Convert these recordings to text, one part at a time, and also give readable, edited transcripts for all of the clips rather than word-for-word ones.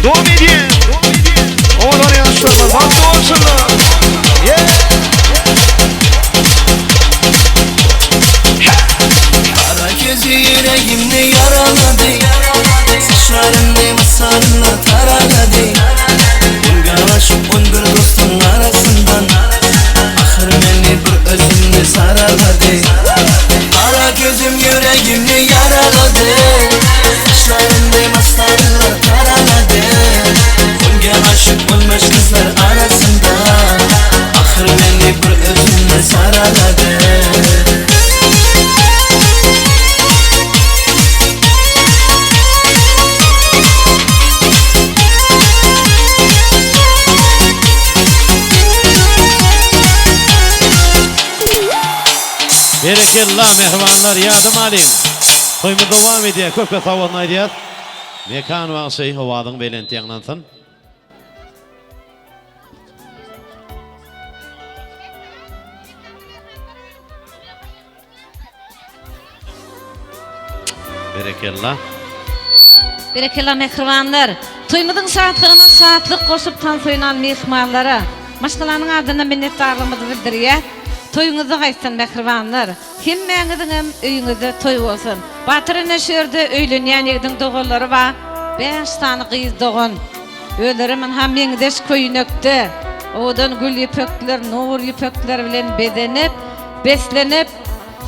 Dowam edýär. Owadan ýaşlarymyz bagtly bolsunlar. Yeah! Gara gözü yüreğimni yaraladı Saçlarını masalına taraladı Bunga aşık on bir dostun arasından Ahır meni bir özümni saraladı Kara gözüm yüreğimni yaraladı Saçlarını masalına taraladı Bunga aşık olmuş kızlar arasında Ahır meni bir özümni saraladı Berekella mähribanlar ýadym alyň. Toýumyz dowam edýär. Köp köp sag bolsun aýdýas. Mekan bagşy owazyň belent ýaňlansyn. Berekella. Berekella mähribanlar. Toýumyzyň şatlygyna şatlyk goşup tans oýnan myhmanlara maşgalanyň adyndan minnetdarlygymyzy bildirýäs. Toýuňyzda gaýtsyn mähribanlar. Hemmäňiziňem öýüňizde toý bolsun. Batyr ene şu ýerde öýlenýän ýigidiň doganlary bar. Bäş sany gyz dogan. Özlerem ynha meňzeş köýnekde, owadan gül ýüpekler, nur ýüpekler bilen bezenip, beslenip,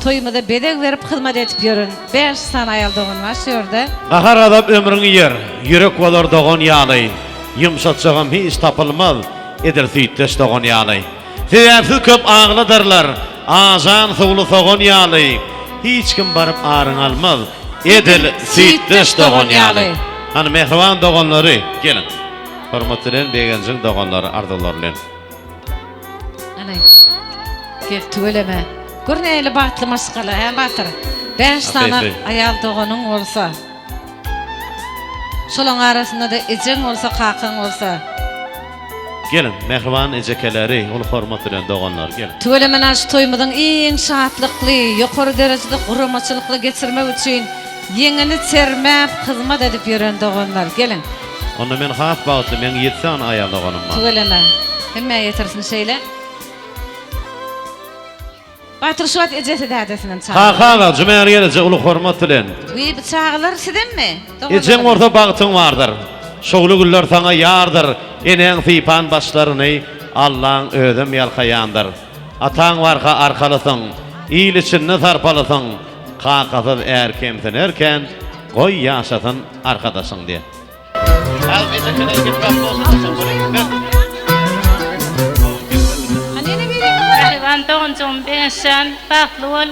toýumyza bezeg berip hyzmat edip ýören bäş sany aýal dogan bar şu ýerde. Gahar-gazap ömrüňi ýer, ýürek bolar dogan ýaly, Ýumşatjagam hiç tapylmaz, edil süýtdeş dogan ýaly. Sebäpsiz köp agladyrlar, ajan suwly sogan ýaly, Hiç kim baryp aryňy almaz, edil süýtdeş dogan ýaly. Hany mähriban doganlary, geliň. Hormat bilen Begenjiň doganlary arzuwlar bilen. Hany, gel tüweleme. Gör nähili bagtly maşgala, hä Batyr? Bäş sany aýal doganyň bolsa. Şolaň arasynda-da ejeň bolsa, kakaň bolsa. Geliň, mähriban ejekeleri, uly hormat bilen doganlar, geliň. Tüweleme naş toýumyzyň iň şatlykly, ýokary derejede guramaçylykly geçirmek üçin ýeňini çermäp hyzmat edip ýören doganlar, geliň. Onda men has bagtly, meň ýedi sany aýal doganym bar. Tüweleme. Hemmä ýetirsin şeýle. Batyr şu wagt ejesi dädesinem çagyrdy. Kaka aga, Jümäni gelneje uly hormat bilen. Wiý bu çagalar sizemmi? Ejeň bolsa bagtyň bardyr. Şowly günler saňa ýardyr. Eneň sypan başlaryny Allaň özem ýalkaýandyr. Ataň barka arkalysyň, il içinde sarpalysyň. Kakasyz är kemsinerkän, goý ýaşasyn arkadaşyň diýen. Mähriban doganjygym Begençjan bagtly bol.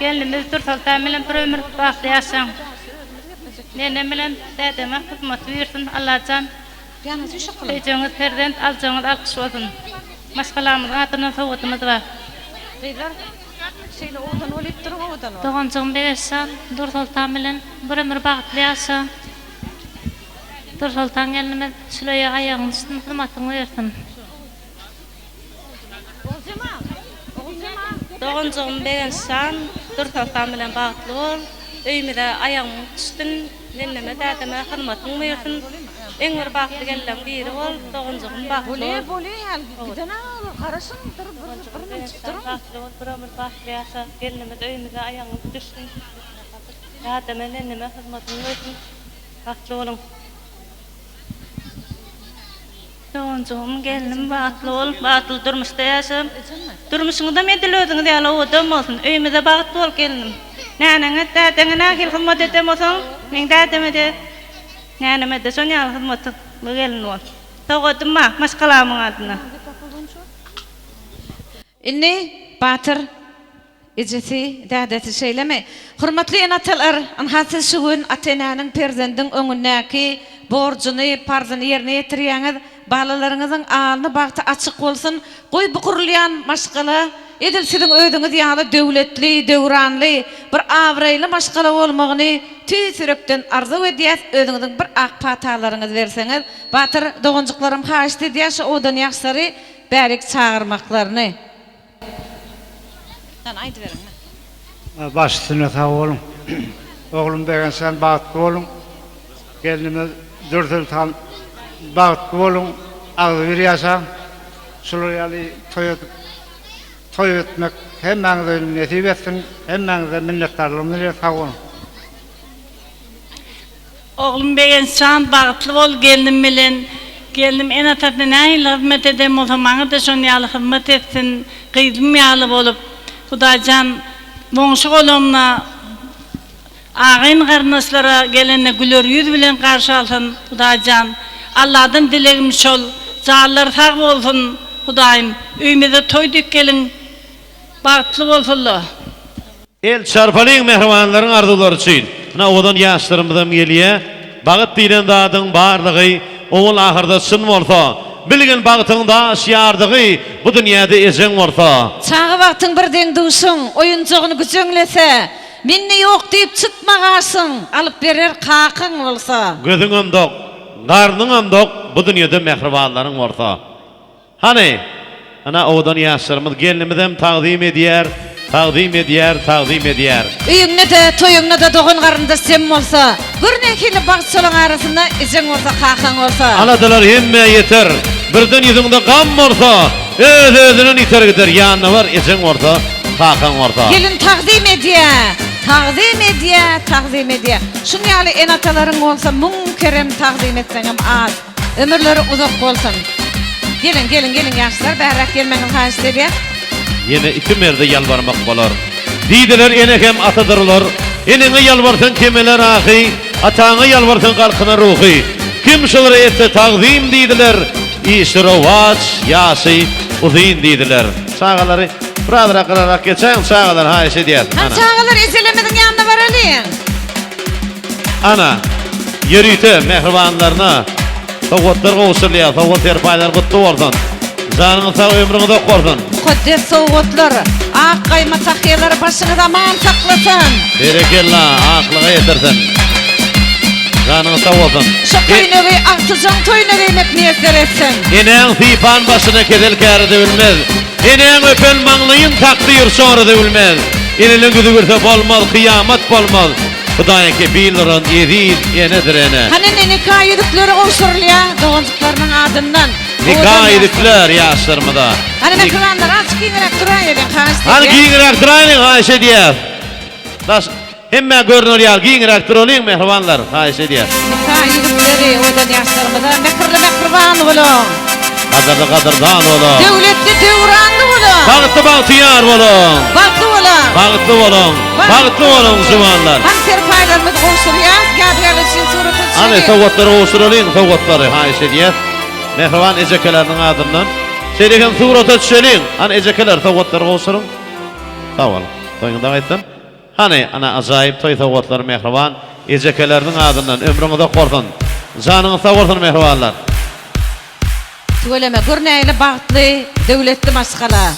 Gelnimiz Dürsoltan bilen bir ömür bagtly ýaşaň. Nenem bilen dädeme hyzmat buýursyn Allajan. Söýjegiňiz perzent, aljagyňyz alkyş bolsun. Maşgalamyzyň adyndan sowgadymyz bar. Şeýle owadan bolyp duruň owadan bol. Doganjygym Begençjan Dürsoltan bilen bir ömür bagtly ýaşa. Dürsoltan gelnimiz şul öýe aýagyň düşsün hyzmatyň buýursyn. Doganjygym Begençjan Dürsoltan bilen bagtly bol. Öýümize aýagyň düşsün. Nenneme dädeme hyzmatyň buýursyn. Iň bir bagtly gelinleň biri bol. Doganjygym bagtly bol. Begençjan bagtly bol bir ömür bagtly ýaşa. Gelnimiz öýümize aýagyň düşsün. Dädeme nenneme hyzmatyň buýursyn. Bagtly boluň. Doganjygym, gelnim bagtly bol, bagtly durmuşda ýaşa. Durmuşyňyzam edil özüňiz ýaly owadan bolsun. Öýümize bagt bol gelnim. Näneňe, dädeňe nähili hyzmat eden bolsaň, meň dädeme-de, nänemede şon ýaly hyzmatly gelin bol. Sowgadym bar maşgalamyň adyna. Indi Batyr Ejesi, dädesi şeýlemi? Hormatly ene-atalar, ynha siz şu gün ata-enäniň perzendiň öňündäki borjuny, parzyny ýerine ýetirýäňiz. Balalaryňyzyň alny bagty açyk bolsun. Goý bu gurulýan maşgala edil siziň özüňiz ýaly döwletli, döwranly, bir abraýly maşgala bolmagyny tüýs ýürekden arzuw edýäs. Özüňiziň bir ak patalaryňyzy berseňiz. Batyr doganjyklarym haýyşt edýär şu owadan ýaşlary bärik çagyrmaklaryny. Baş üstüne sag boluň. Oglum Begençjan bagtly boluň. Gelnimiz Dürsoltan bagtly boluň, agzybir ýaşaň. Şular ýaly toý edip, toý etmek hemmäňize nesip etsin. Hemmäňize minnetdarlygymyzy bildirýän, sag boluň. Oglum Begençjan bagtly bol gelnim bilen. Gelnim ene-atasyna nähili hyzmat eden bolsa maňa-da şon ýaly hyzmat etsin gyzym ýaly bolup. Hudaýjan goňşy golamyna Agyn-garyndaşlara gelende güler ýüz bilen garşy alsyn Hudaýjan. Alladan dilegim şol. Janlary sag bolsun Hudaýym. Öýümize toý dek geliň. Bagtly bolsunlar. El çarpalyň mähribanlaryň arzuwlary üçin. Ynha owadan ýaşlarymyzam gelýä. Bagt diýlen zadyň barlygy owal ahyrda çyn bolsa, bilgin bagtyň daş ýardygy bu dünýäde ejeň bolsa. Çaga wagtyň bir deň-duşuň oýunjagyny güjeňlese, Mende ýok diýip çytma gaşyň, alyp berer kakaň bolsa. Gözüňem dok, garnyňam dok bu dünýede mähribanlaryň bolsa. Hany, ana owadan ýaşlarymyz gelnimizem tagzym edýär, tagzym edýär, tagzym edýär. Öýüňde-de, toýuňda-da dogan-garyndaş jem bolsa, gör nähili bagt şolaň arasynda ejeň bolsa, kakaň bolsa. Aladalar hemmä ýeter, birden ýüzüňde gam bolsa, öz-özünden ýiter gider, ýanyna bar ejeň bolsa, kakaň bolsa. Gelin tagzym edýä, tagzym edýä, tagzym edýä. Şuň ýaly ene-atalaryň bolsa müň kerem tagzym etseňem az. Ömürleri uzak bolsun. Geliň geliň geliň ýaşlar bärräk gelmegiňizi haýyşt edýäs. Ýene iki merde ýalbarmak bolar. Diýdiler ene hem atadyr olar. Eneňe ýalbarsaň kemeler ahy, Ataňa ýalbarsaň galkynar ruhy. Kim şolara etse tagzym diýdiler, Işi rowaç, ýaşy uzyn diýdiler. Çagalary birazrak gyrarak geçäýiň çagalar haýyş edýäs. Hany çagalar ejelerimiziň ýanyna baralyň. Ana, ýörite mähribanlaryna sowgatlar gowşurylýar. Sowgat-serpaýlar gutly bolsun! Janyňyz sag, ömrüňiz uzak bolsun! Mukaddes sowgatlar, ak gaýma tahýalar başyňyzy aman saklasyn! Berekella, aklyga ýetirsin! Janyňyz sag bolsun! Şu köýnegi agtyjaň toýuna geýmek miýesser etsin! Enäň sypan başyna kesel käri döwülmez. Enäň öpen maňlaýyn takdyr şora döwülmez. Eneleň ýüzi gülse bolmaz, kyýamat bolmaz. Hudaýa kepil duran eziz enedir ene. Hany indi nika ýüzükleri gowşurylýar doganjyklarynyň adyndan. Nika ýüzükler ýaşlarymyza. Hany mähribanlar azjyk giňiräk duraýalyň haýyşt edýäs. Hany giňiräk duraýlyň haýyş edýäs. Daş Hemmä görner ýaly giňräk duralyň mähribanlar, haýyş edýäs. Nika ýüzükleri owadan ýaşlarymyza mähirli mähriban boluň. Gadyrly gadyrdan boluň. Döwletli döwranly boluň. Bagtly bagtyýar boluň. Bagtly boluň. Bagtly boluň. Bagtly boluň juwanlar. Hany serpaýlarymyzy gowşurýas, ýadygärlik üçin surata düşeliň. Hany sowgatlary gowşuralyň, sowgatlary haýyş edýäs. Mähriban ejekeleriniň adyndan. Şeýle hem surata düşeliň. Hany ejekeler sowgatlary gowşuryň. Sag boluň. Toýuňyzda gaýtsyn. Hany, ana ajaýyp toý sowgatlary mähriban ejekeleriniň adyndan ömrüň uzak bolsun! Janyňyz sag bolsun mähribanlar! Tüweleme, gör nähili bagtly, döwletli maşgala.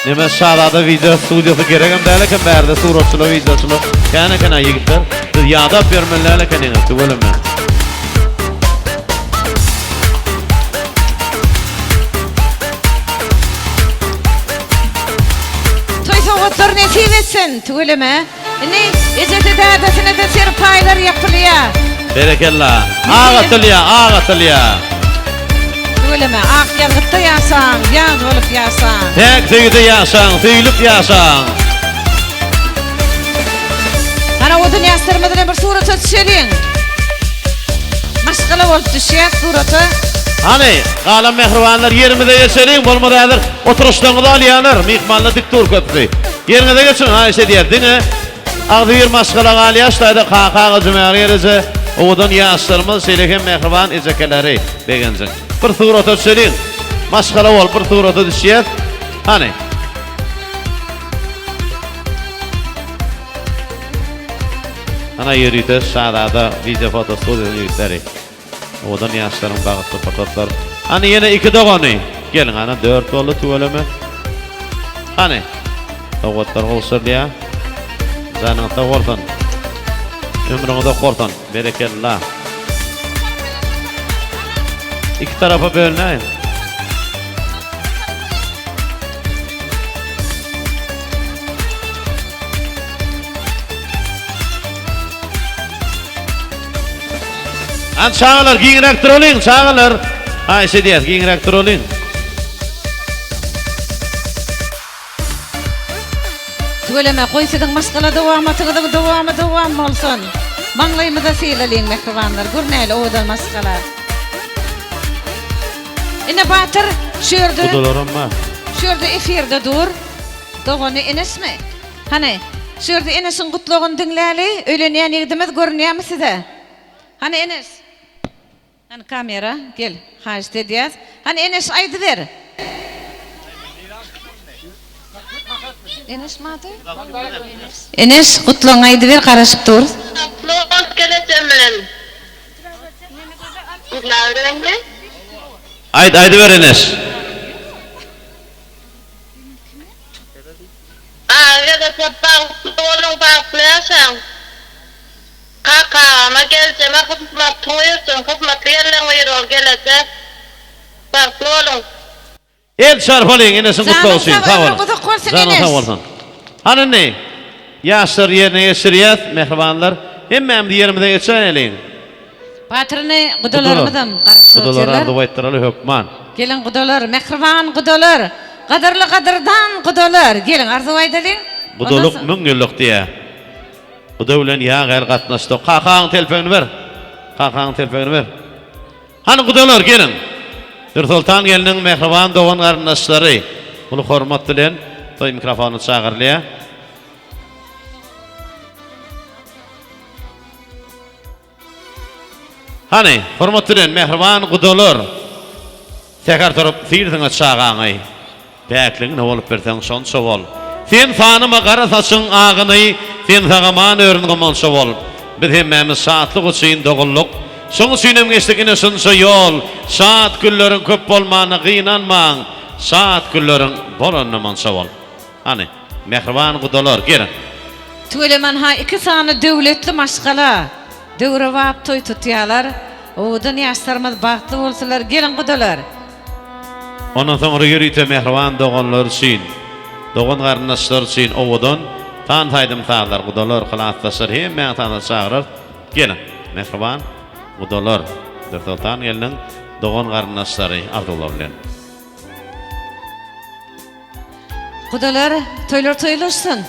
Neme Şazada wideo studiýasy geregem däl eken bärde suratçylar wideoçylar kän eken-ä ýigitler siz ýadap ýörmeli däl ekeniňiz tüweleme. Toý sowgatlary nesip etsin tüweleme. Indi ejesi dädesine-de serpaýlar ýapylýar. Berekella. Ak atylýar, ak atylýar. Tüweleme, ak ýazgytda ýaşaň, ýaz bolup ýaşaň. Päk söýgüde ýaşaň, söýlüp ýaşaň. Hany owadan ýaşlarymyz bilen bir surata düşeliň. Maşgala bolup düşýäs surata. Hany, galan mähribanlar ýerimize geçeliň, bolmasa häzir oturyşlaryňyzy alýarlar, myhmanlar dik dur köpüsi. Ýeriňize geçiň, haýyş edýäs, diňe agzybir maşgala galýar, şu taýda Kaka aga, Jümäli eje, owadan ýaşlarymyz, şeýle hem mähriban ejekeleri Begenjiň. Bir surata düşeliň. Maşgala bolup bir surata düşýäs. Hany. Ana ýörite Şazada wideo foto studiýasynyň ýigitleri. Owadan ýaşlaryň bagtly pursatlary. Hany ýene iki dogany. Geliň ana dört boldy tüweleme. Hany. Sowgatlar gowşurylýar. Janyňyz sag bolsun. Ömrüňiz uzak bolsun. Berekella. Iki tarapa bölünäýiň. Hany çagalar giňräk duralyň çagalar. Haýyş edýäs giňräk duralyň. Tüweleme goý siziň maşgala dowamatyňyzyň dowamy dowam bolsun. Maňlaýymyza sylalyň mähribanlar gör näli owadan maşgala. Ine Batyr şu ýerde Gudalaram bar. Şu ýerde efirde dur. Dogany Enesmi? Hany, şu ýerde Eneşiň gutlagyny diňläli, öýlenýän ýigidimiz görünýärmi size? Hany Eneş? Hany kamera, gel, haýyşt edýäs. Hany Eneş aýdyber. Eneş mady? Eneş, gutlagyňy aýdyber, garaşyp durus. Gutly bol gelejem bilen. Gutlabereňmi? Aýt, aýdyber Eneş. Aga gezekde bagtly boluň bagtly ýaşaň. Kaka agama geljeme hyzmatyň buýursun hyzmatly gelleň biri bol geleje bagtly boluň. El çarpalyň eneşiň gutlagy Janyň üçin sag sag ömrüň boluň. uzak bolsun Janyň Eneş. sag bolsun. Hany indi ýaşlary ýerine geçirýäs mähribanlar hemmämiz ýerimize geçäýeliň. Batyryny Gudalar gudalarymyzam garaşyp gudalara otyrlar. arzuw aýtdyraly hökman. Geliň gudalar mähriban gudalar gadyrly gadyrdan gudalar geliň arzuw aýdalyň. Ondan Gudalyk soň. müň ýyllyk diýýä. Guda bilen ýag äl gatnaşdyk. Kakaň telpegini ber. Kakaň telpegini ber. Hany gudalar geliň. Dürsoltan gelniň mähriban dogan garyndaşlary uly hormat bilen toý mikrofonyna çagyrylýar. Hany, hormat bilen mähriban gudalar. Säher turup syrsyňa çagaňy. Päkligiňde bolup bilseň şonça bol. Sen sanama gara saçyň agyny, Sen sag-aman örün monça bol. Biz hemmämiz şatlyk üçin doguldyk. Şoň üçinem geçdik ine şunça ýol. Şat günleriň köp bolmanyna gynanmaň, Şat günleriň bolanyna monça bol. Hany, mähriban gudalar, geliň. Tüweleme anha iki sany döwletli maşgala döwrebap toý tutýalar. Owadan ýaşlarymyz bagtly bolsunlar geliň gudalar. Ondan soňra ýörite mähriban doganlar üçin, dogan garyndaşlar üçin owadan tans aýdym sazlar gudalar, klasdaşlar hemmäňi tansa çagyrarys. Geliň, mähriban gudalar, Dürsoltan gelniň dogan garyndaşlary arzuwlar bilen. Gudalar, toýlar toýlaşsyn!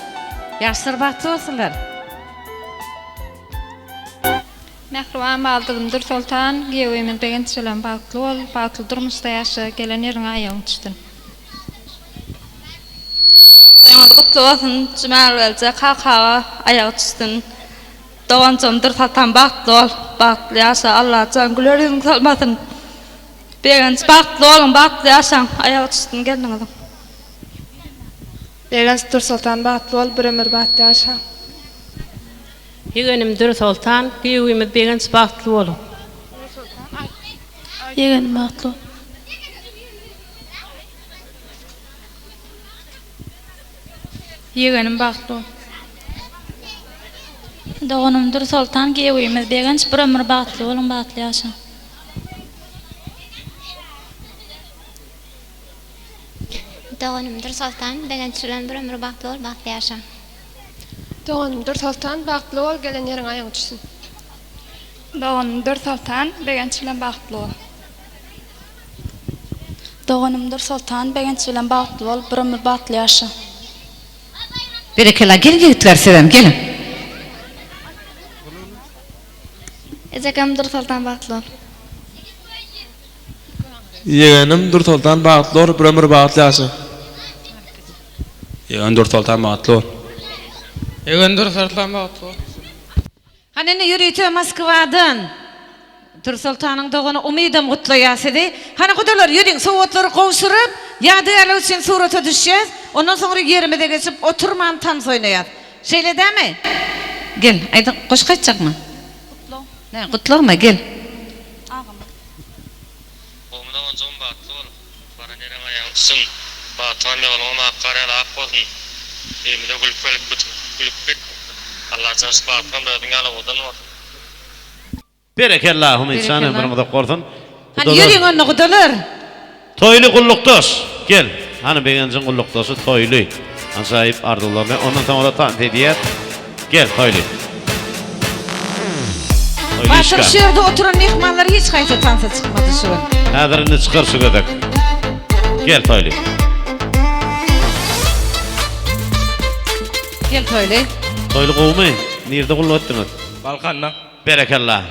Ýaşlar bagtly bolsunlar! Mähriban baldyzym Dürsoltan, giýewimiz Begenç bilen bagtly bol, bagtly durmuşda ýaşa, gelen ýeriňe aýagyň düşsün. Toýuňyz gutly bolsun, Jumalgelje kakaga aýagy düşsün. Doganjygym Dürsoltan bagtly bol, bagtly ýaşa, Allajan güler ýüzüň solmasyn. Begenç bagtly boluň bagtly ýaşaň aýagy düşsün gelniňiziň. Begenç Dürsoltan bagtly bol bir ömür bagtly ýaşa. Ýegenim Dürsoltan giýewimiz Begenç bagtly boluň. Ýegenim bagtly bol. Ýegenim bagtly bol. Doganym Dürsoltan giýewimiz Begenç bir ömür bagtly boluň bagtly ýaşaň. Doganym Dürsoltan Begenç bilen bir ömür bagtly bol bagtly ýaşa. Doganym Dürsoltan bagtly bol gelen ýeriňe aýagyň düşsün. Doganym Dürsoltan Begenç bilen bagtly bol. Doganym Dürsoltan Begenç bilen bagtly bol bir ömür bagtly ýaşa. Berekella geliň ýigitler sizem geliň. Ejekem Dürsoltan bagtly bol. Ýegenim Dürsoltan bagtly bol bir ömür bagtly ýaşa. Ýegen Dürsoltan bagtly bol. Ýegen Dürsoltan bagtly bol. Hany indi ýörite Moskwadan Dürsoltanyň dogany Umydam gutlaýar sizi. Hany gudalar ýörüň sowgatlary gowşuryp ýadygärlik üçin surata düşýäs. Ondan soňra ýerimize geçip oturman tans oýnaýas. Şeýle dämi? Gel, aýdyň, goşgy aýtjakmy? Gutlag. Nä, gutlagmy? Gel. Agam. Gowmy doganjygym bagtly bol. Baran ýeriň aýagyň düşsün. Bagtyňam ýoluňam ak gar ýaly ak bolsun. Öýümize gülüp gelip gülüp git. Allajan şu bagtyňam özüň ýaly owadan bolsun. Berekella Umytjan Berekella. ömrüň uzak bolsun. Hany Gudalar. ýörüň onda gudalar. Toýly gullukdaş gel. Hany Begenjiň gullukdaşy Toýly. Ajaýyp arzuwlar bilen ondan soňra tans edýäs. Gel Toýly. Batyr şu ýerde oturan myhmanlar hiç haýsy tansa çykmady şu gün. Häzir indi çykar şu gezek. Gel Toýly. Gel Toýly. Toýly gowumy? Nirde gulluk etdiňiz? Balkanda. Berekella.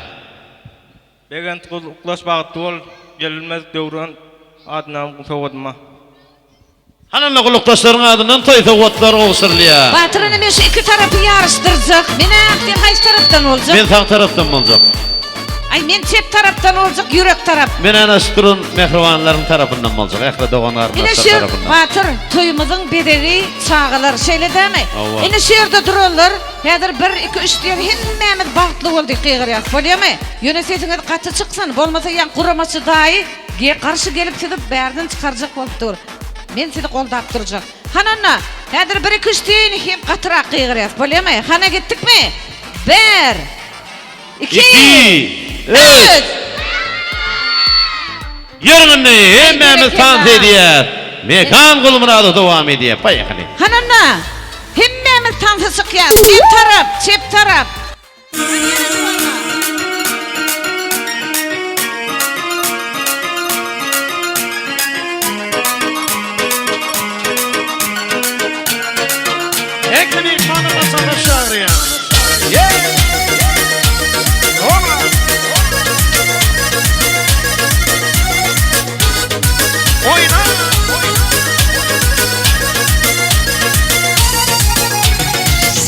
Begent gullaş bagtly bol gelilmez döwran adynam sowgadyma. Hany onda gullukdaşlaryň adyndan toý sowgatlary gowşurylýar. Batyr ine men şu iki tarapy ýaryşdyrjak. Menä sen haýsy tarapdan boljak? Men sag tarapdan boljak. Aý men çep tarapdan boljak ýürek tarap. Men ana şu duran mähribanlaryň tarapyndan boljak ähli dogan Ine garyndaşlar şu ýer tarapyndan. Batyr toýumyzyň bezegi çagalar şeýle dämi? Hawa. Ine şu ýerde duranlar häzir bir iki üç diýen hemmämiz bagtly bol diýip gygyrýas bolýamy? Ýöne sesiňiz gaty çyksyn bolmasa ýaňky guramaçy daýy Ge garşy gelip sizi bärden çykarjak bolup dur. Men sizi goldap durjak. Hany onda, häzir bir iki üç diýeýin hem gatyrak gygyrýas, bolýamy? Hana gitdikmi? Bir! Iki! Iki! Üç! Ýörüň indi, hemmämiz tans edýäs. Mekan Gulmyradow dowam edýär. Poýehali. Hany onda, hemmämiz tansa çykýas. Men tarap, çep tarap. Ähli myhmany masala çagyrýan. Yeah! Ola! Oýna!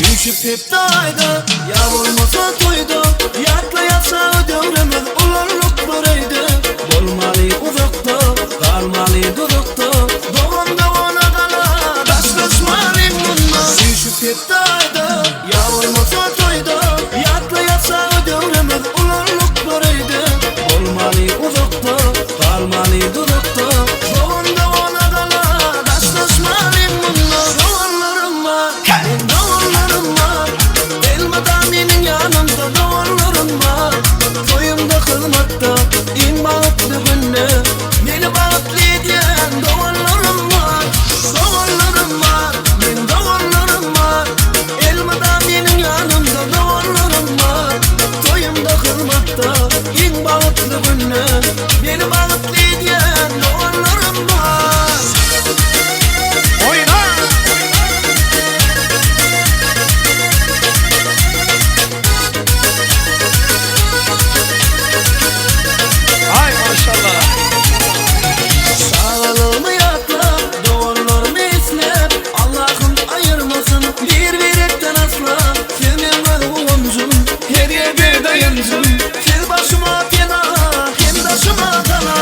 Üýşüp hepde aýda, ýa bolmasa toýda, Ýatlaýas çaga döwrümiz, ulallyk bir öýde. Bolmaly uzakda, galmaly duzakda, Dogan dogana gala, daşlaşmalyň munda. Üýşüp hepde aýda, ýa bolmasa toýda, Ýatlaýas çaga döwrümiz, ulallyk bir öýde. Bolmaly uzakda, galmaly duzakda, Dogan dogana gala, daşlaşmalyň munda. Doganlarym bar. Meň doganlarym bar Elmydam meniň ýanymda doganlarym bar Toýumda hyzmatda iň bagtly günde Meni bagtly edýän doganlarym bar Doganlarym bar Meň doganlarym bar Elmydam meniň ýanymda doganlarym bar Toýumda hyzmatda iň bagtly günde Meni bagtly edýän doganlarym bar. Oýna! Aý maşallah. Çagalygymy ýatlap, doganlarymy isläp, Allahym aýyrmasyn bir-birekden asla. Siz meň göz guwanjym, her ýerde daýanjym, Siz başyma pena, hem daşyma gala.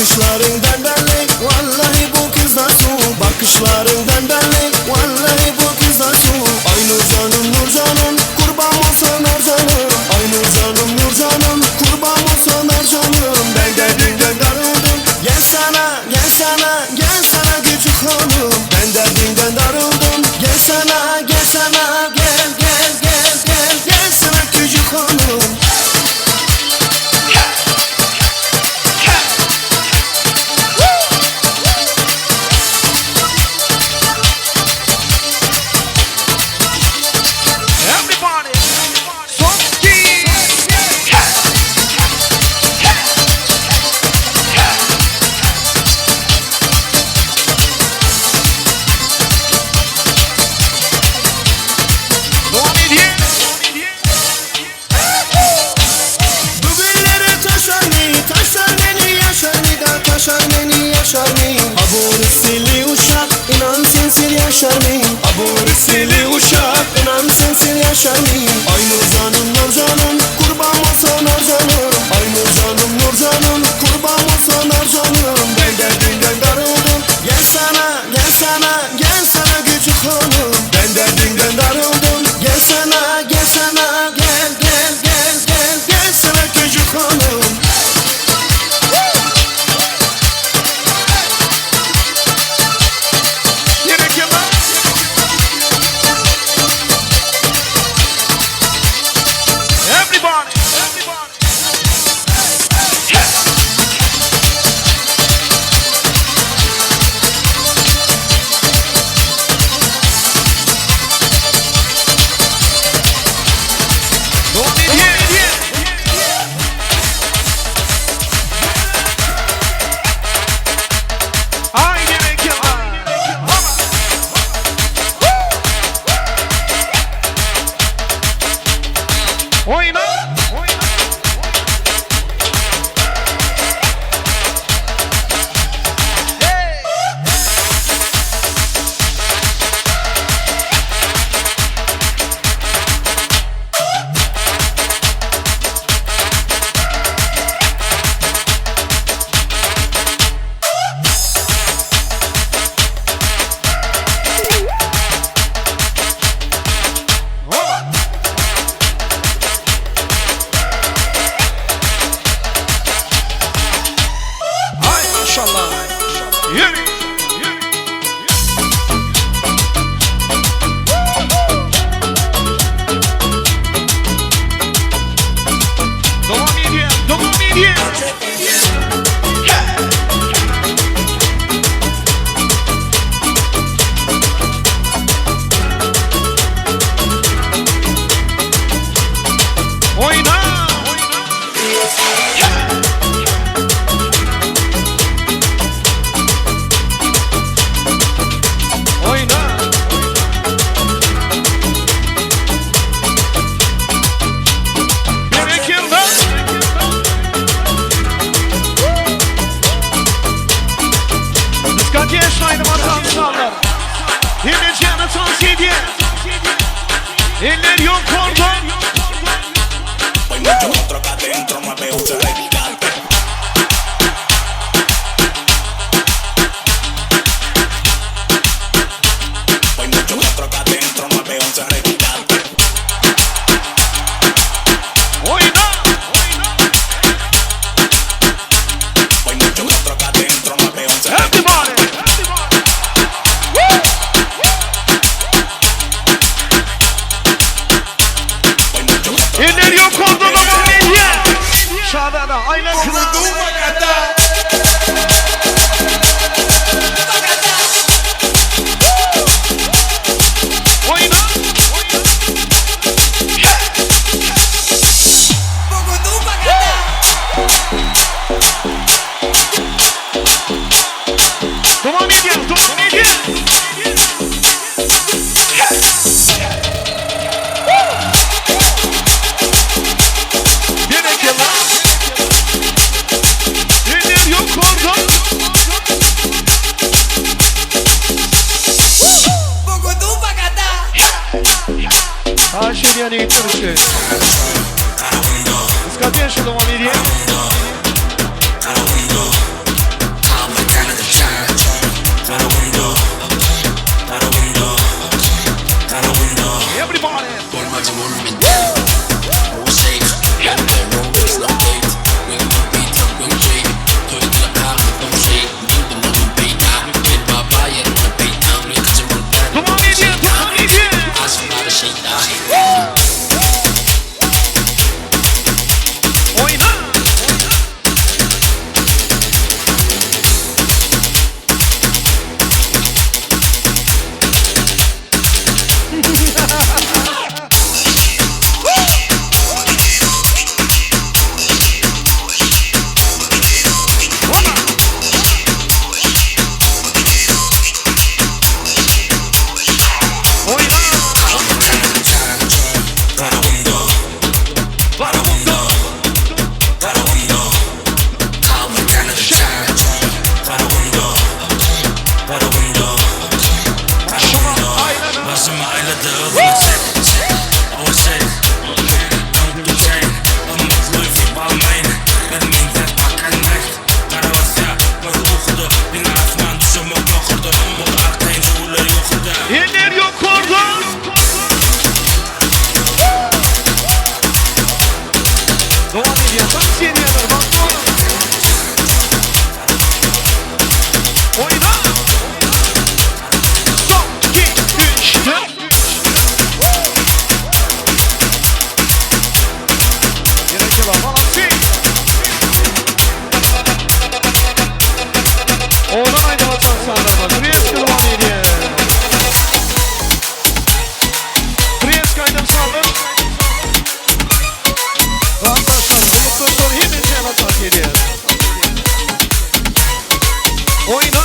Bakışlarından belli Vallahi bu kız da su Bakışlarından belli Vallahi bu kız da su Ay Nurcanım Nurcanım Kurban olsun arcanım Ay Nurcanım Nurcanım Kurban olsun arcanım Ben derdinden darıldım Gel sana gel sana gel sana küçük hanım Ben derdinden darıldım Gel sana gel sana gel gel gel gel gel sana küçük hanım Everybody. Son iki. Devam edeyim. Bugünlere taşar mı, taşar beni yaşar mı da taşar beni yaşar mı? Abur sili uşak, inan sensin yaşar mı? Abur sili uşak, inan sensin yaşar mı? Ay Nurcanım Nurcanım, kurban olsun arcanım Ay Nurcanım Nurcanım, kurban olsun arcanım Ben derdinden darıldım, gel sana, gel sana, gel sana küçük hanım Ben derdinden darıldım, gel sana, gel sana, gel gel gel gel gel sana küçük hanım Gerek yok. Everybody. Devam edeyim. Haydi Mekan. Oyna. Hay maşallah. Yürü. Devam ediyor. Devam ediyor. Oyna. Oyna. Bir iki yılda. Diskatiye şahidi vatandaşlar. Dinleyeceğini tavsiye ediyor. Eller yok oradan. Hay mucho otro acá adentro, 9-11 replicante. Hay mucho otro acá adentro, 9-11 replicante. Oyna. Hay mucho otro acá adentro, 9-11 Everybody. Eller yok oradan ama medya. Şadana aynen kral. Oyna. Devam ediyoruz, devam ediyoruz. Bir iki lan. Eller yok orada. Her şey yani gitti bir şey. Diskatiye şu devam ediyor. Oýna! Son, 2, 3, 4. Berekella, molodцы! Owadan aýdyma çalyşanlarymyz, Tresk dowam edýär. Tresk aýdym-sazlar. Gardaşlar, gullukdaşlar hemişe tans edýär. Oýna!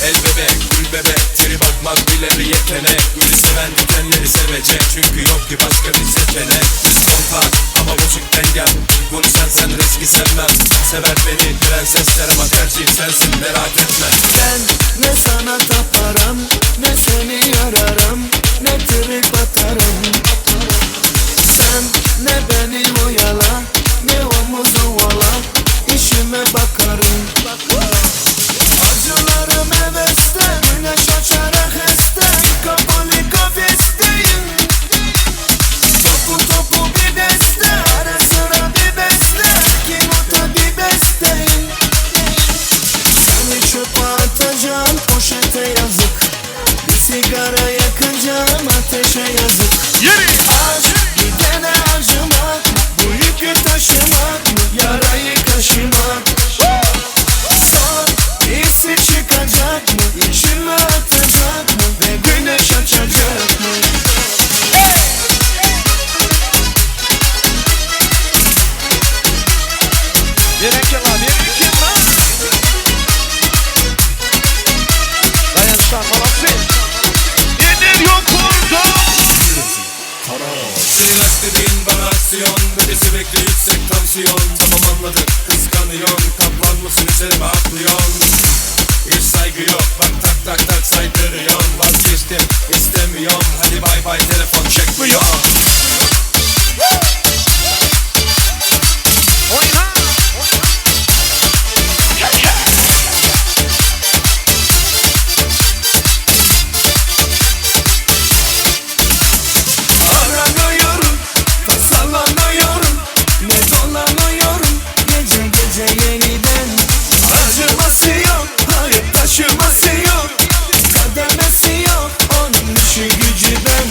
El bebek, gül bebek, trip atmak bile bir yetenek. Gülü seven dikenleri sevecek. Çünkü yok ki başka bir seçenek. Düz kontak ama bozuk dengem. Bunu sen sen riski sevmem. Sever beni prensesler ama tercihim sensin merak etme. Ben ne sana taparım, ne seni yararım, ne trip atarım. Sen ne beni oyala, ne omuz ovala, işime bakarım. Acılarım heveste, güneş açar aheste, kapalı kafesteyim. Topu topu bir deste, ara sıra bir beste, kim ota bir besteyim. Seni çöpe atacağım, poşete yazık. Bir sigara yakacağım, ateşe yazık. Aşk gidene acımak, bu yükü taşımak, yarayı kaşımak. Son iyisi çıkacak mı, içime atacak mı ve güneş açacak mı? Berekella, berekella! Daýançlar, molodцы! Eller yok orada! Senin aşk dediğin bana aksiyon. Ve de sürekli yüksek tansiyon. Tamam anladık kıskanıyorsun. Kaplan mısın üzerime atlıyorsun. Hiç saygı yok bak tak tak tak saydırıyorsun. Vazgeçtim istemiyorum. Hadi bay bay telefon çekmiyor. Oýna! Aranıyorum, tasalanıyorum, ne dolanıyorum gece gece yeniden. Acıması yok, hayır taşıması yok, kademesi yok, onun işi gücü ben.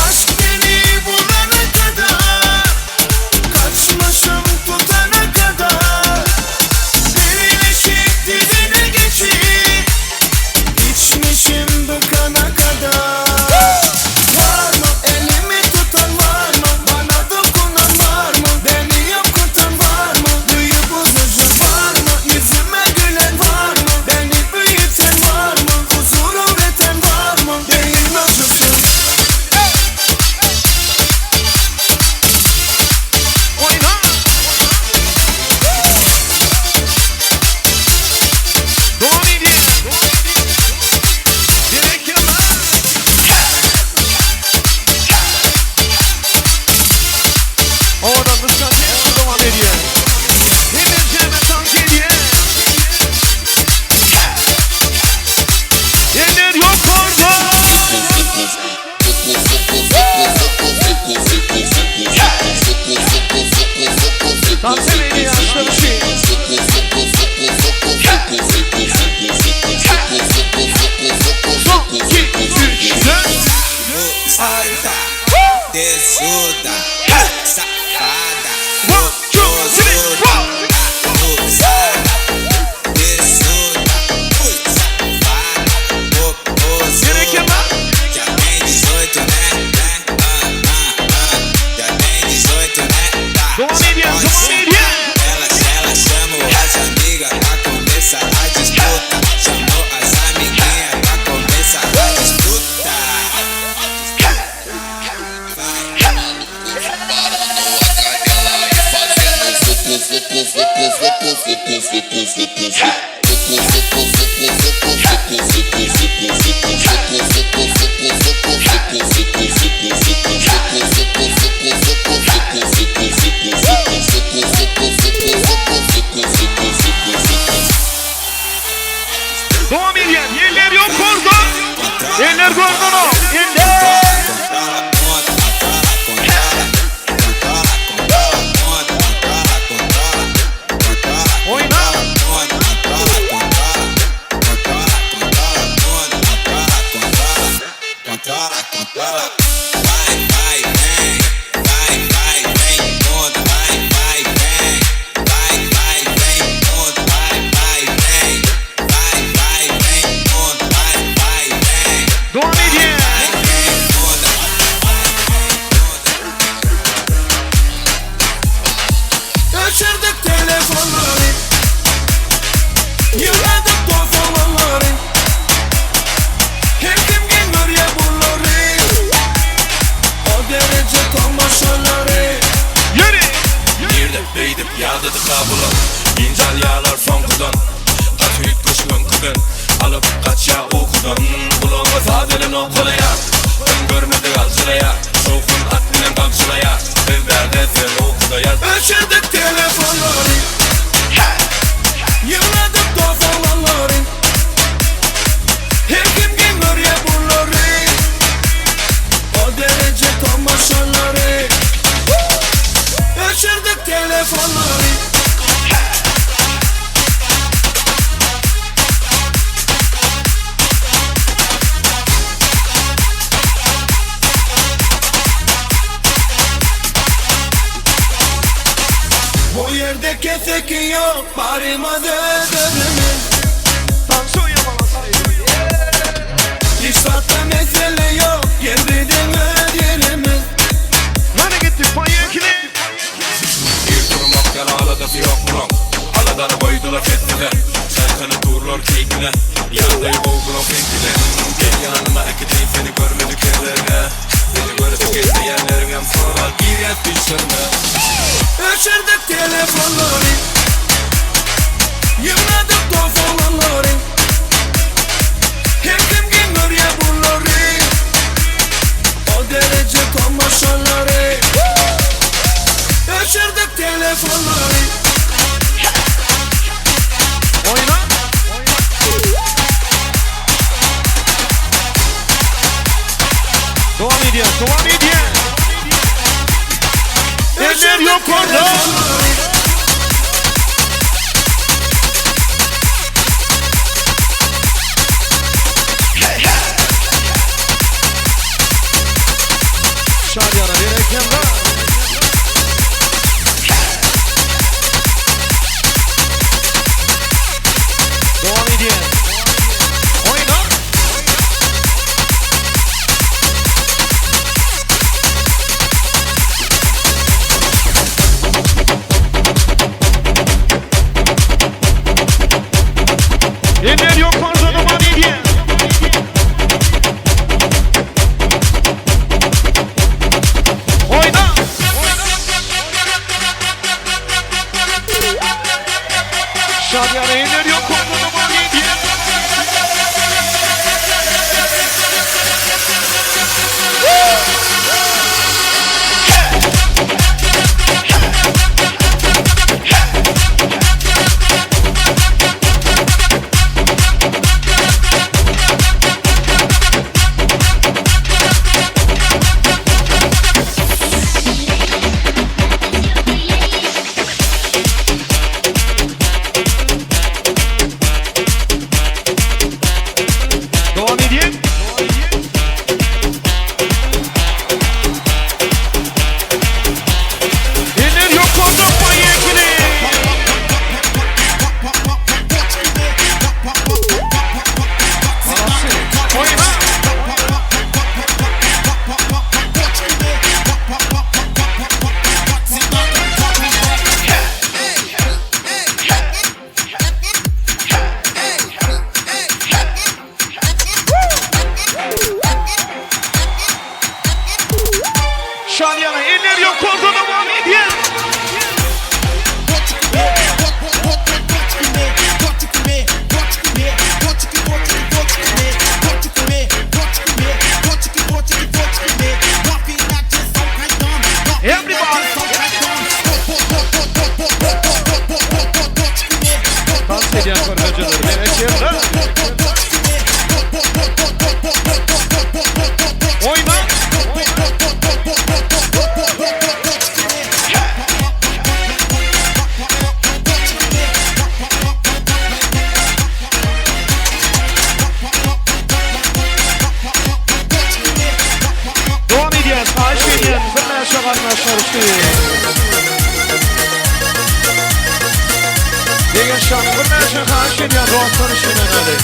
Aşk beni bulana kadar, kaçmışım tutana kadar, derinleşip dibine geçip, içmişim bıkana kadar. Var mı elimi tutan var mı? Bana dokunan var mı? Beni yokutan var mı? Büyü bozucu var mı? Yüzüme gülen var mı? Beni büyüten var mı? Huzur öğreten var mı? Değil acısı. Oýna! Dowam edýär. Berekella! Owadan diskotek dowam edýär. Hemen tans edýär. Eller yok orada! Dans edýär ýaşlar üçin. Son, 2, 3, 4. Alta, tesuda, safada, 1, 2, 3, 4. Usada, tesuda, safada, Berekella! Já tem 18, né? Né? Ah, ah, ah. Já tem 18, né? Tá. Dowam edýär, dowam edýär. Ela, ela chamou as amigas pra começar a disputa. Chamou as amiguinhas pra começar a disputa. Dowam edýär. Eller yok orada. Eller gördün Eller! Oýna! Dynç alýarlar soňkudan Gaty üýtgeşik öňküden Alyp gaçýar ukudan Gulagyňa saz bilen owkalaýar Öň görmedik aljyraýar Şowhun at bilen gamçylaýar Biz bärde sen ukuda ýat. Öçürdik telefonlary Ýygnadyk dos oglanlary Her kim geň görýär bulary O dereje tomaşalary Öçürdik telefonlary. Bu ýerde keseki ýok barymyz öz özümiz. Hiç zatda mesele ýok ýer biziň öz ýerimiz. Ir turmak ýaly aladasy ýok mulaň Aladany goýdular sessize Çaýkanyp durlar keýpine Ýagdaýy gowy bulaň seňkiden Gel ýanyma äkideýin seni görmedik ýerlerňe Seni göresi gelmeýänleriňem soral girýär düýşlerine. Öçürdik telefonlary Ýygnadyk dos oglanlary Her kim geň görýär bulary O dereje tomaşalary Öçürdik telefonlary. Oýna. Dowam edýär, dowam edýär. Eller ýokarda. Şadyýana berekella. Dowam edýär. Oýna. Eller ýokarda dowam edýär. Oýna. Şadyýana eller ýokarda dowam edýär. Dowam edýär. Eller ýokarda poýehli. Oýna. Şadyýana eller ýokarda dowam edýär. Everybody. Dans edýän körpejeler berekella. Oýna. Dowam edýäs, haýyş edýän birnäçe garyndaşlar üçin. Begenç janyň birnäçe haýyş edýän dostlar üçin oýnaly.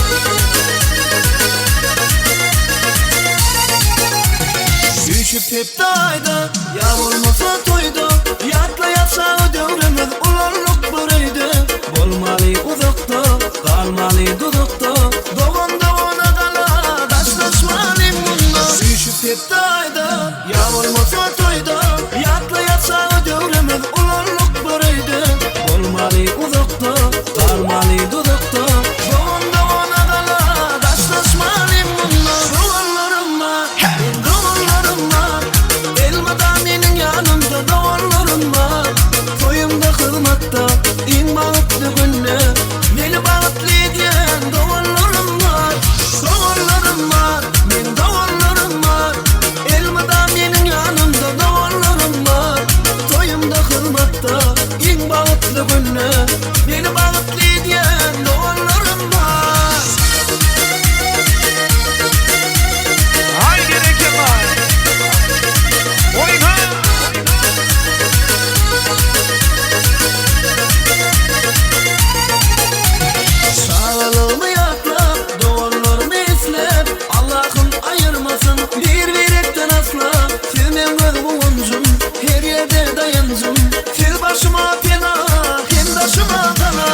Üýşüp tepdi aýda, ýa bolmasa toýda, Ýatlaýas çaga döwrümiz, ulaldyk bir öýde. Bolmaly uzakda, galmaly duzakda, Dogan dogana gala, daşlaşmalyň munda. Üýşüp tepdi aýda, ýa bolmasa toýda, Ýatlaýas çaga döwrümiz, ulaldyk bir öýde. Bolmaly uzakda. uzakda, Galmaly duzakda. Dogan dogana gala, daşlaşmalyň munda. Doganlarym bar, meň doganlarym bar. Elmydam meniň ýanymda doganlarym bar. Toýumda hyzmatda, iň bagtly günde. Meni bagtly edýän doganlarym bar. Doganlarym bar, meň doganlarym bar. Elmydam meniň ýanymda doganlarym bar. Toýumda hyzmatda, iň bagtly günde. Meni bagtly edýän doganlarym bar. Haydi Kemal. Oyna. Çagalygymy ýatlap, doganlarymy isläp, Allahym aýyrmasyn bir-birekden asla. Siz meň göz guwanjym, her ýerde daýanjym. Siz başyma pena, hem daşyma gala.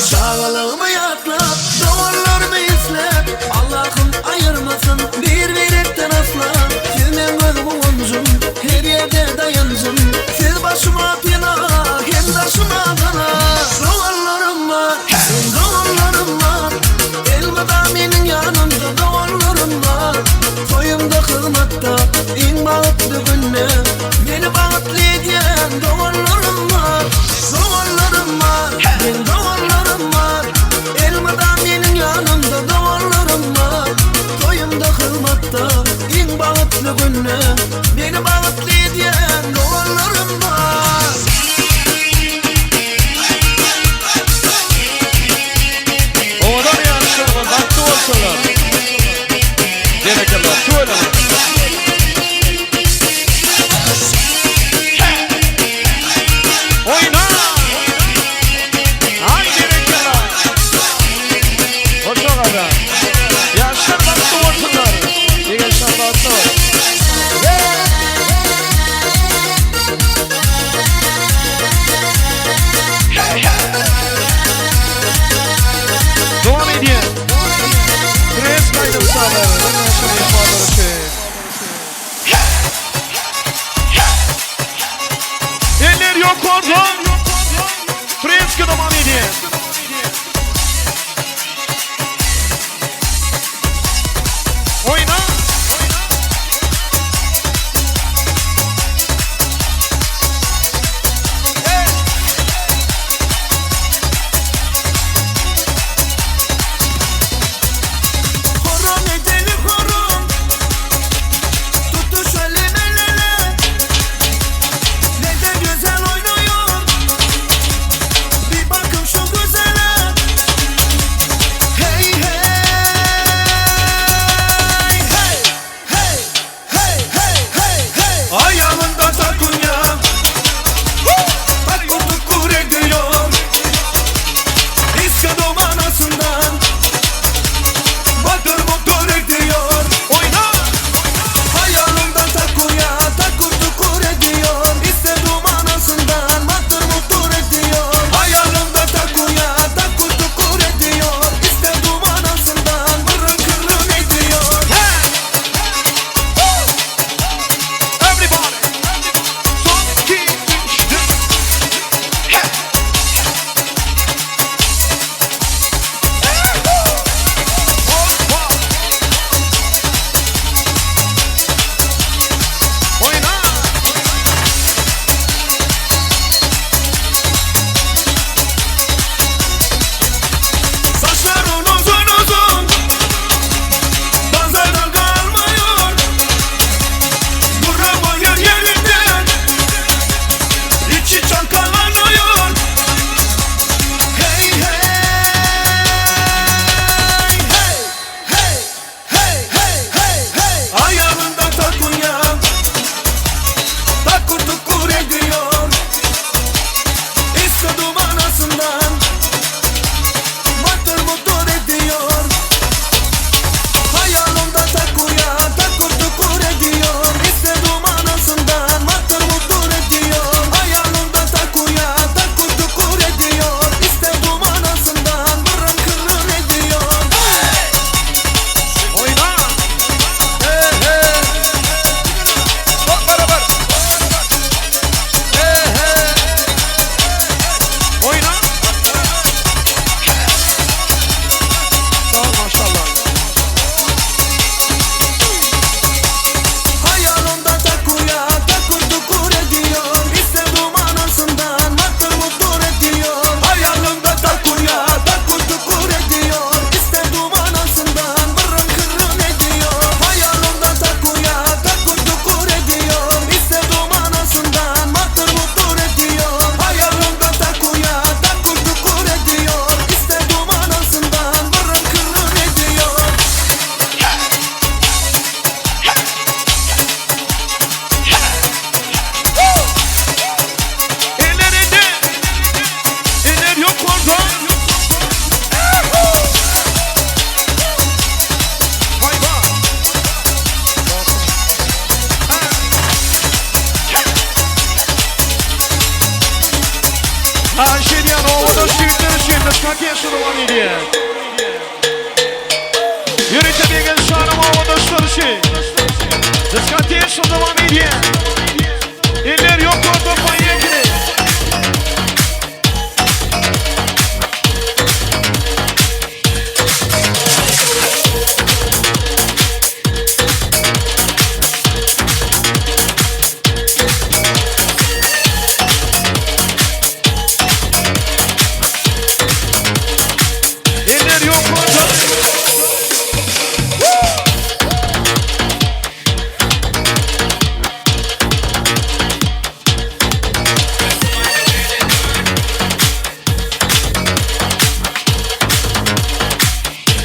Çagalygymy ýatlap, doganlarymy isläp, Allahym aýyrmasyn bir-birekden asla. Siz meň göz guwanjym, her ýerde daýanjym. Siz başyma pena, hem daşyma gala. Doganlarym bar, meň doganlarym bar. Elmydam meniň ýanymda doganlarym bar. Toýumda hyzmatda, iň bagtly günde. Meni bagtly edýän doganlarym bar. Doganlarym bar, meň doganlarym bar.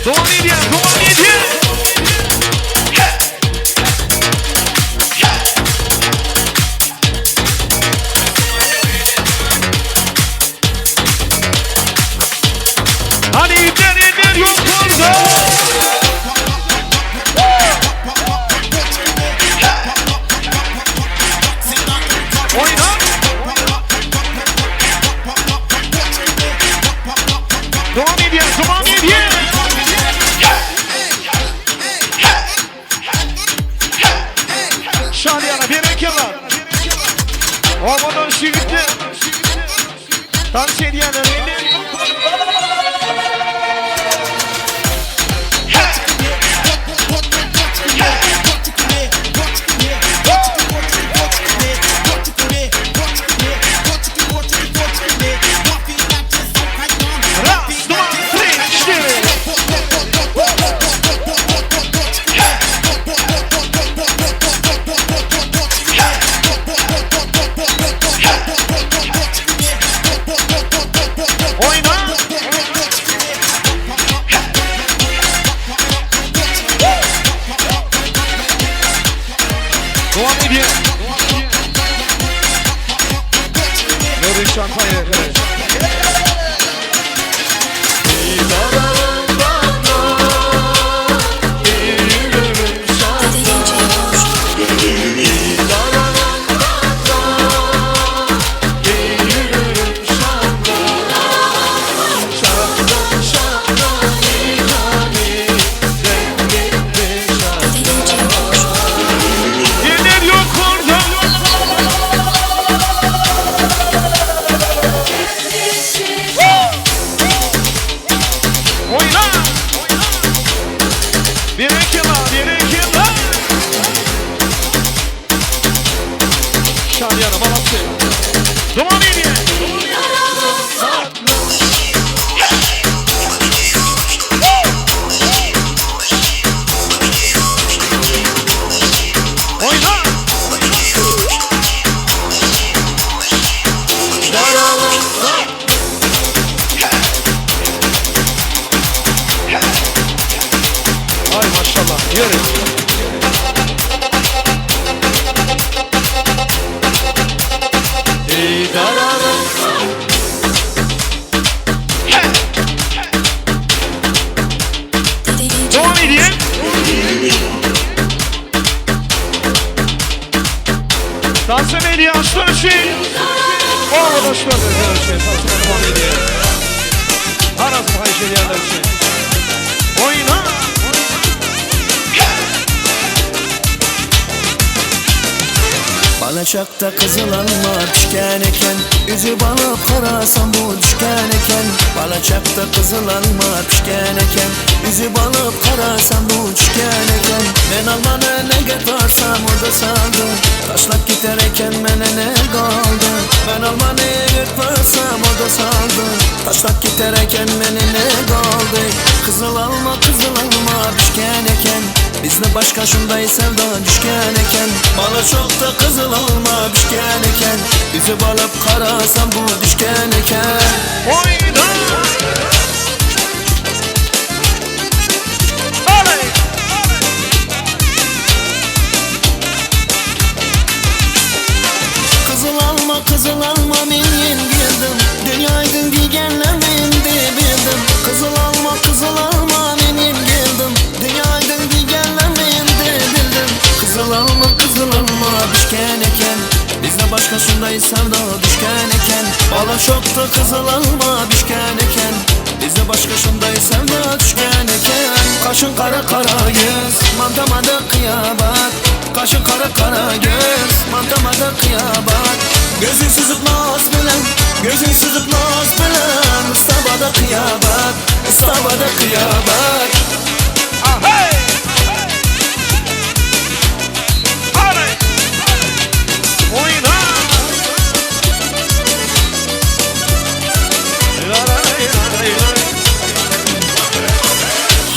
Dowam edýär, dowam edýär. Hany iller iller ýokarda. Oýna. Dowam edýär, dowam edýär. Şalyýana berekella. Owadan şigitler. Tans edýänler indi. Raz, dwa, tri, cztery. Oýna! Dowam edýär. Nurly şampaýa. Eller ýokarda. Oýna! Berekella, berekella! Şalyýana malatçy. Dowam edýär. Oýna! Ay maşallah, ýöri. Dowam edýär. Dans edýär ýaşlar üçin. Owadan üçin. Dans dowam edýär. Harazm haýyş edýänler üçin. Oýna! Balaçakda gyzyl alma pişken eken Üzüp alyp garasam bu düşken eken Balaçakda gyzyl alma pişken eken Üzüp alyp garasam bu düşken eken Men almany nege tarsam oda saldy Taşlap giter eken mene ne galdy Men almany eger tarsam oda saldy Taşlap giter eken mene ne galdy Gyzyl alma gyzyl alma pişken eken Bizde başga şunday sevda düşken eken Bala çok da gyzyl alma pişken eken Üzüp alyp garasam bu düşken eken Oýna! Oley! Gyzyl alma gyzyl alma men ýengeldim Dünýä aýdyň diýgenlerini indi bildim Gyzyl alma gyzyl alma men ýengeldim Dünýä aýdyň diýgenlerini indi bildim Gyzyl alma gyzyl alma bişken eken Bizde başga şunday sevda düşken eken Bala çokda gyzyl alma bişken eken Bizde başga şunday sevda düşken eken Kaşın kara kara göz Mantamada kıyabat Kaşın kara kara göz Mantamada kıyabat Gözün süzüp naz bilen Gözün süzüp naz bilen Istabada kıyabat Istabada kıyabat Ahey! Oley! Oýna!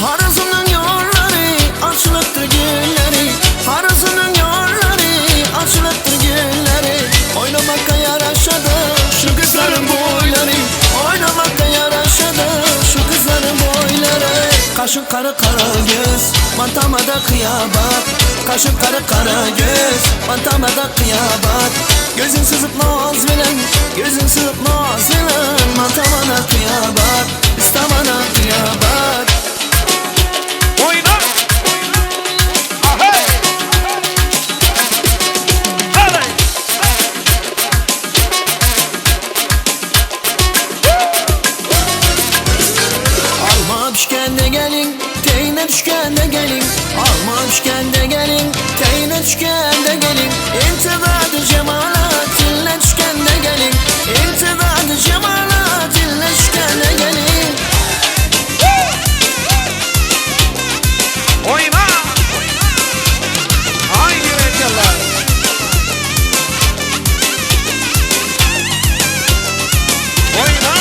Harazımın yolları açılıptır gülleri Harazımın yolları açılıptır gülleri Oynamakka yaraşadı şu kızların boyları Oynamakka yaraşadı şu kızların boyları Kaşın. Kaşın kara kara göz Mantamada kıyabat Kaşın kara kara göz Mantamada kıyabat Gözün sızıp naz bilen Gözün sızıp naz bilen Mantamada kıyabat İstamana kıyabat Oyna! Ahey! Hele! Alma pişkende gelin, teyne düşkende gelin Alma pişkende gelin, teyne düşkende gelin İntivadı cemala, tille düşkende gelin İntivadı cemala, tille düşkende gelin Oyna! Haydi berekella! Oyna!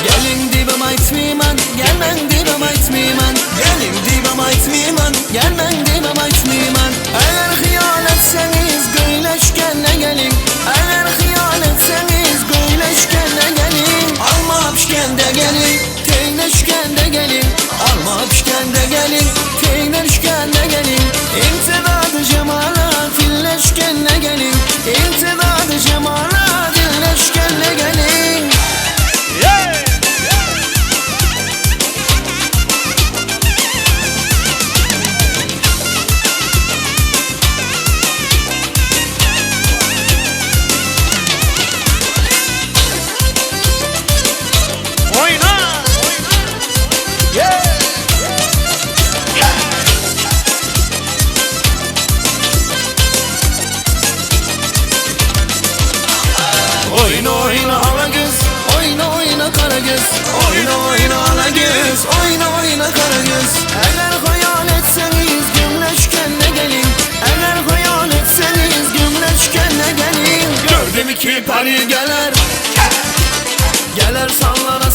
Gelin dibim aytmayman, gelmen dibim aytmayman Gelin dibim aytmayman, gelmen dibim aytmayman Eğer hıyal etseniz göyleşkende gelin Eğer hıyal etseniz göyleşkende gelin Alma pişkende gelin, teyleşkende gelin Alma pişkende gelin, teyleşkende gelin İntivadı cemala, tilleşkende gelin İntivadı cemala, dilleşkende gelin Yeah! Oyna! Yeah! Oyna oyna ala göz, oyna oyna kara göz Oyna oyna ala göz, oyna oyna kara göz Eğer hayal etseniz gümleşkende gelin Eğer hayal etseniz gümleşkende gelin Gördüm iki peri gelir Gelir sallar.